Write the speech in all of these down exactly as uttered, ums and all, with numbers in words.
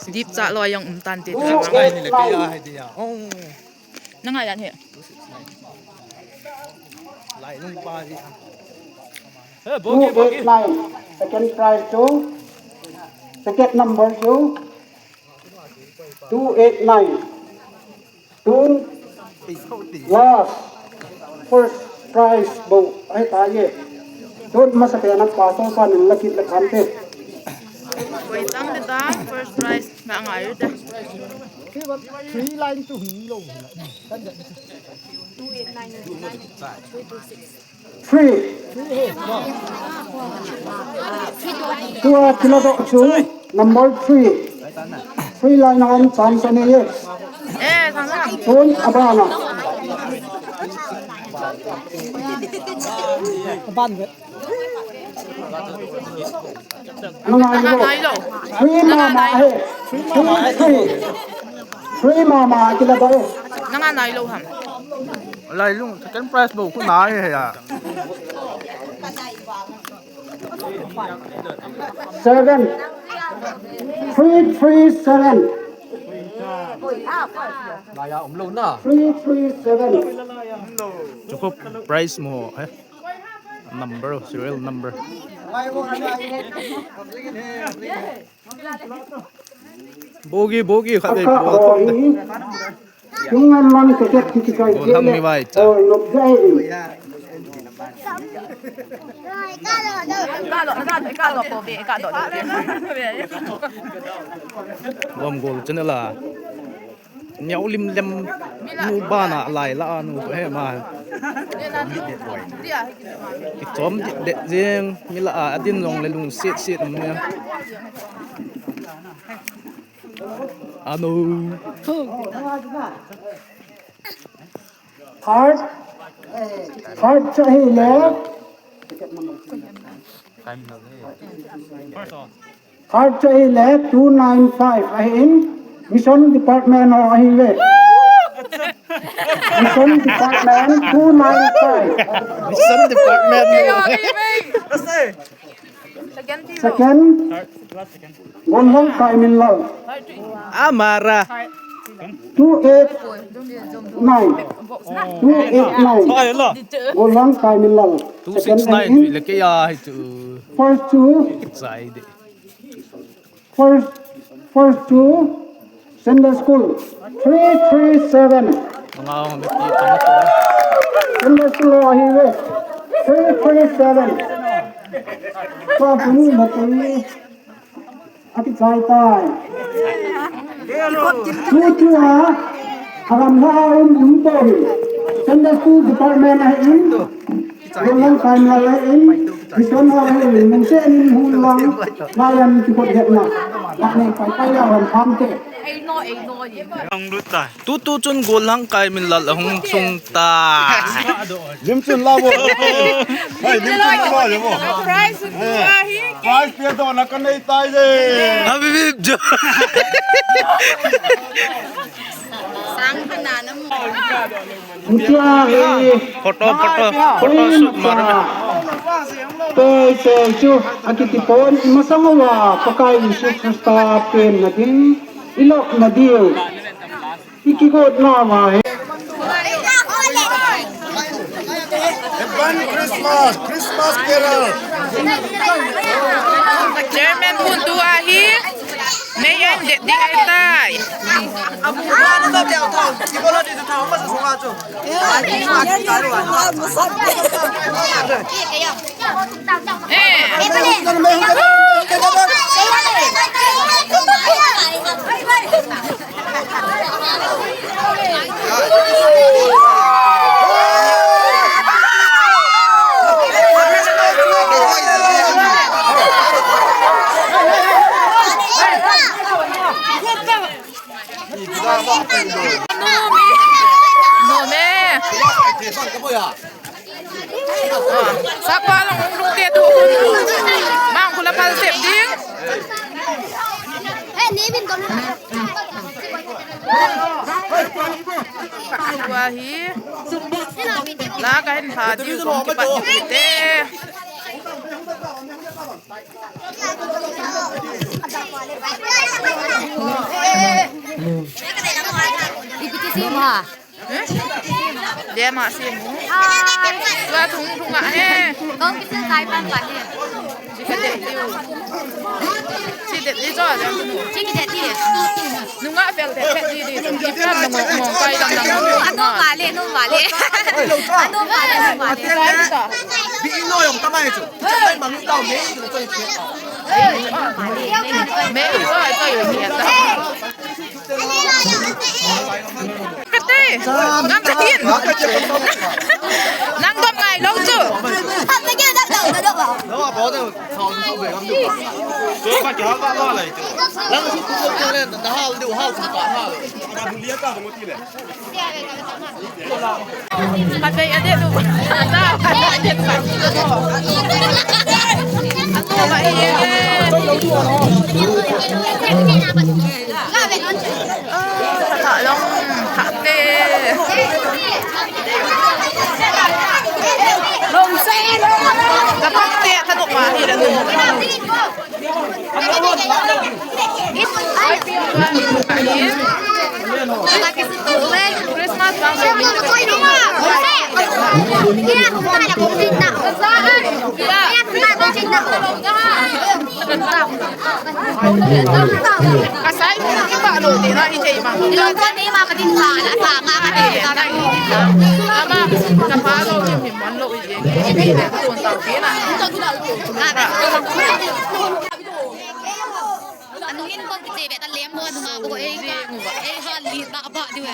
Dip cha lo jong um tan te. Two eight nine. Nanga yan he. Two eight nine. Second prize chu. Second number chu. Two eight nine. Tun last first prize bou ahi tai e. Tun masa pen a pa song pa nin la kit le khan te. Koi tang te ta first prize na ngai te. Three line to hung lo. Three. Tua thila doh chu number three. Three line a um chance anei e. Eh, thang thang. Tun abana. Aban ve. Ngai lo. Ngai lo. Free mama he. Free, free. Free mama kila ba e. Nanga nai lo ham. Lai lung second prize bou khu nai he ya. Seven. Three three seven. Naya um lo na. Three three seven. Chuko prize mo he. Number, serial number. Bogi, bogi, khat dei, bogi. Tung an man ke ke ki kai. Gollhang mi vai cha. Oh, no dai. Bom gol channel a. Neo lim lem nu bana lai la anu he ma. Kichom det jeng mi la a, adin jong le lungset set um ne. Anu. Third, third chu ahile. Third chu ahile two nine five ahin, Mission Department ho ahiuve. Mission Department two nine five. Mission Department. Second, Gollhang Kaiminlal. Amara. Two eight nine. Two eight nine. Gollhang Kaiminlal. Two six nine. Second, tu le ke ya hai tu. First two. Sai de. First, first two. Sunday school, three three seven. Nga hong beti chang tu. Sunday school ahiuve. Three three seven. Ka puni matui. Aki chai tai. Tu tu a. Agam ha um um to hi. Sunday school department ahin. Gollhang Kaiminlal ahin, Mission ho ahin, mun se nin hun lang, layan kipot hetna. Lakne pai pai ya ram tham te. Ei no, ei no, ye. Tu tu chun Gollhang Kaiminlal ahung sung ta. Lim chun la bo. Hai, lim chun la bo, ye bo. Prize tu ahi. Prize pe to na kan nei tai le. Habib jo. Sang khana na mu. Photo, photo, photo shoot mar. Te te chu akiti pon imasang uva Pakai Jesu Christa pen na ding ilok na diu. Iki got na ma he. Advance Christmas, Christmas carol. Chairman pun tu ahi. Nei an det ding ahi tai. Eh. Nome. Nome. Sapa lang ung lung te tu. Mang kula pal sep ding. Hey, Nevin, come on. Tua hi. La ka hin pha ding kong kipat ding te. Sim ha. Lem a sim. Hai. Tua thung thung a he. Kong kisil kai pan pan he. Chi ka det diu. Chi det di jo le. Chi ki det di. Nunga fel det det di di. Chi fel mo mo kai dang dang. Anu vale, anu vale. Anu vale, anu vale. Chi kai di ta. Bi no yong tamai chu. Mai mang tau me chu choi che. Me jo ai choi yo ni ta. Kate, ngam katin. Nang dom ngai lou chu. Ka bei ade tu. Ada, ada, ada. Atu ba ye. Ka long thate. Long se long. Ka thate ka dok ma hi la. Christmas Kasai, kita lo, di na, ije, ma. Ilong ko, di, ma, kadin, ma, na, sa, ma, kadin, sa, na, ije. Ama, kapa lo, yung himon lo, ije. Ije, tuon tao, di na. Anu in ko, kite, beta, lem, mo, anu, ma, ko, eh, ka, eh, ha, li, ta, ba, di, we.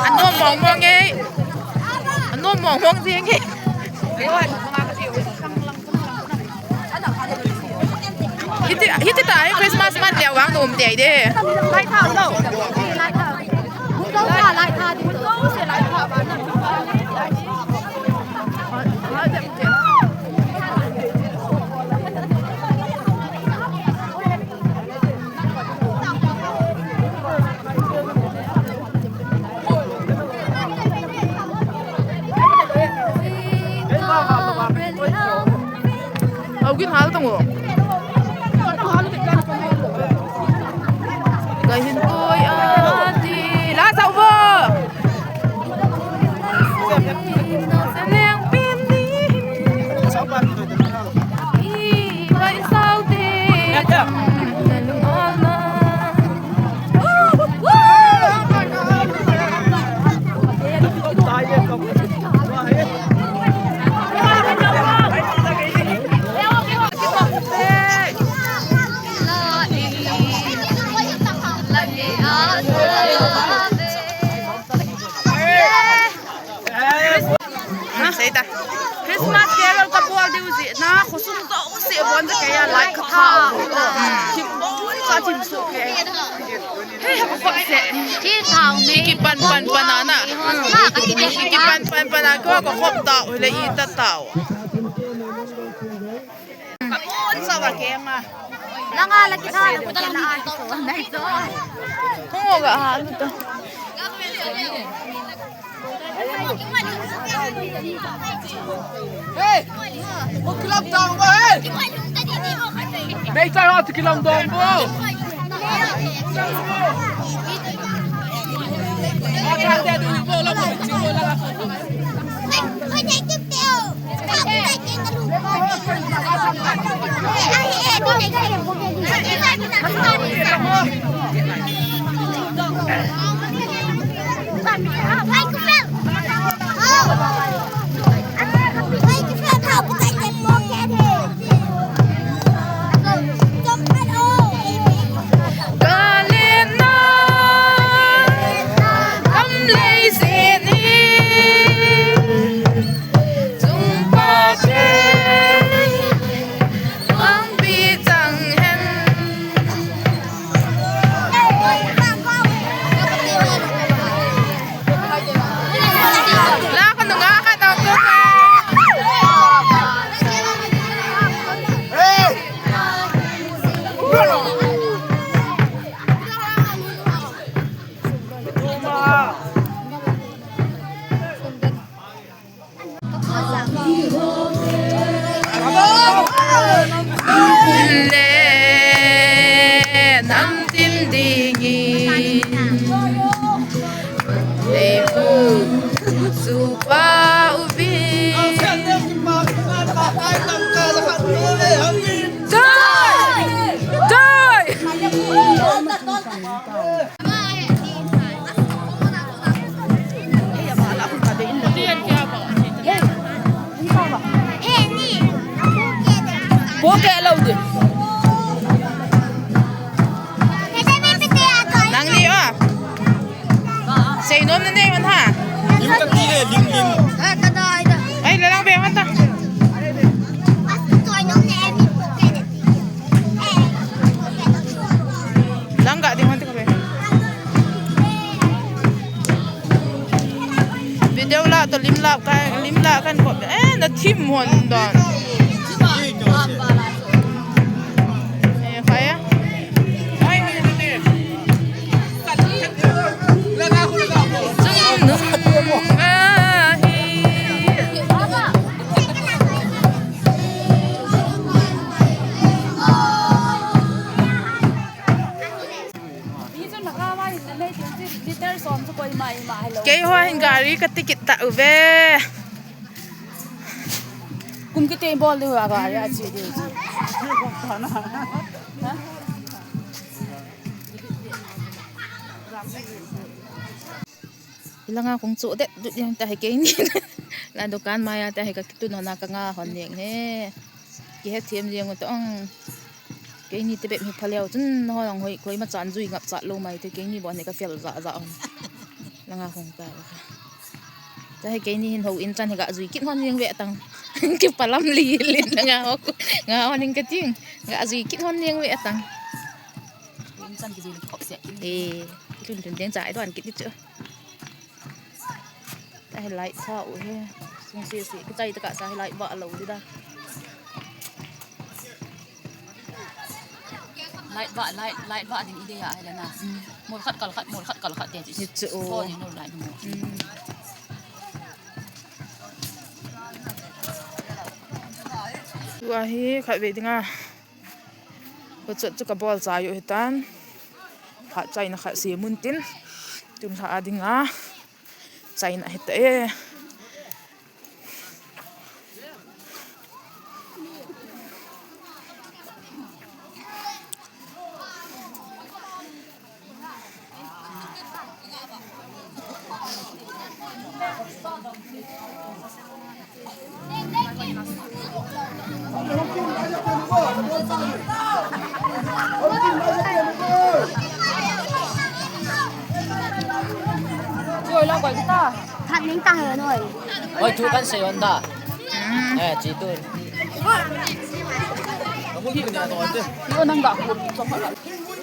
Anom mong mong e. Anom mong mong jing e. Hiti, hiti ta, eh, Christmas man dia wang nom dia de. Lai tha lo. Lai tha. Lai tha di. Lai tha ba na. Augin hal tong o. Kahin koi ati la sau bo. Seleng pin ni. I bai sau te. Sei ta. Christmas carol ka bol diu jeh na, khosung jouse bon jeh kei a light ka tha. Thim bon ka thim suh kei. Hei, ha, ka khop se. Thil thau me. Ki pan pan pan a na. Ki pan pan pan a ko, ko khop ta u le i ta tau. Ka bon sa ba ke ma. Langa la ki tha, la ki tha, la ai so, nai so. Ko ga ha lu to. Hey! Ko kilam dang bo, hey! Nei chai ho kilam dang bo. Ko ke lau de. Nang ni a. Seinom na nei man ha. Lim ka ti le, lim, lim. Ai, la lang be man ta. Lang ka ding man ta ka be. Video la to lim la ka, lim la kan ko. Eh, na thim hon don. Eh, kaya. Keiho hin gari ka ticket ta uve. Kum kiti bol diu a gari a chi diu. Ilanga kong chu det dut yang ta he keini. La dukan maya ta he ka kitun hona ka nga hon neng he. Kihe thiam jeng u tong. Keini te bep hi phaleu chun, nahon hoi, koima chan jui ngap chat lou mai te, keini bon hi ka fel ja ja hon. Langa hong ta la ka. Ta he keini hin houin chan hi ka jui kit hon jeng ve tang. Kipalam li li langa ho. Nga hon ning ka ting. Ka jui kit hon jeng ve tang. Houin chan ki jui khop se. Eh, tun tun deng cha ai don kit chu. Tahi light tha u he. Sung se se. Kichai taka sa hi light va lo di da. Light va, light, light va ding idea ai la na. Mm. Mol khat kal khat, mol khat kal khat te. Ni chu o. Ko ni no light mo. Mm. Tua hi khat ve dinga. Ko chu chu ka bol cha yo hitan. Khat chaina khat se mun tin. Tun kha a dinga. Chaina hita e. Oi, la koi ta. Than ning ta he noi. Oi, thu kan sei on da. Eh, chi tu. Yo nang da.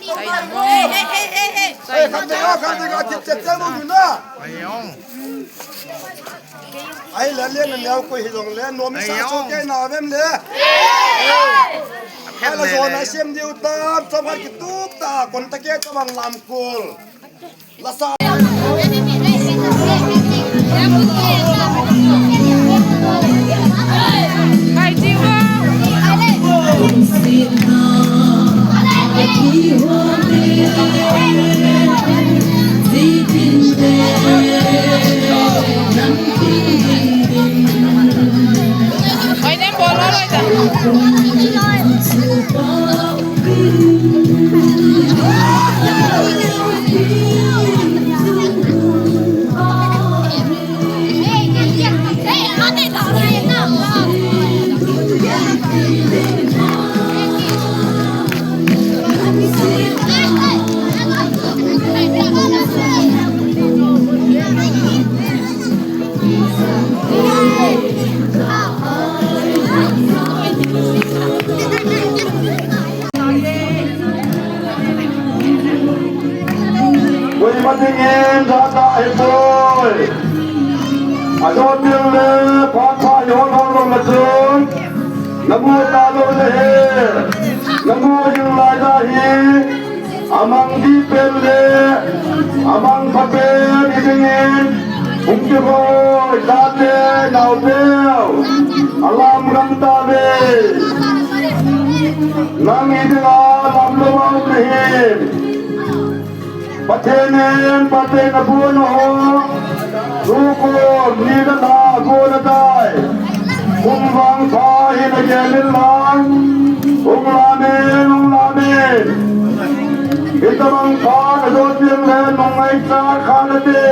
Hey, hey, hey, hey, hey. Hey, khat te ka, khat te ka, kit chet chet mo na. Ai, la le na neo ko hi jong le, nom sa so ke na vem le. Ai, la so na sem diu ta, chom khat kitup ta, kon ta ke ka bang lam kul. La sa. Kai ji wo. Oi, nem bol lo, oi, ta. Koima dingin jata ahipoi. Ajo til le phat pha ihon hon lou na chun. Namu ta lou le he. Namu jing lai da hi. Amang di pen le, amang pha pen hi dingin, hung kihoi, tate, naoteu, alam gam tave. Nang hi dinga lam lou a um nahin. Pathen in, Pathen a bon ho. Tukum ni le lha gon atai. Kum vangpha hin agel in lang. Hung lamin, hung lamin. Hitabang pha najot ding le nung ngaichat kha nate.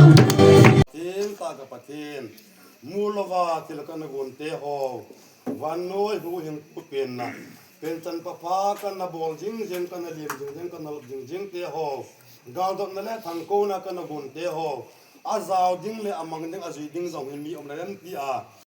Pathen, tah ka Pathen, mu louva thil kana gon te ho, vannoi huhhingpu penna, penchan pha pha kana bol jing jing, kana lem jing jing, kana lop jing jing te ho, galdotna le thangkouna kana gon te ho, ajao ding le amang ding, ajui ding jong hi mi um lou em tia,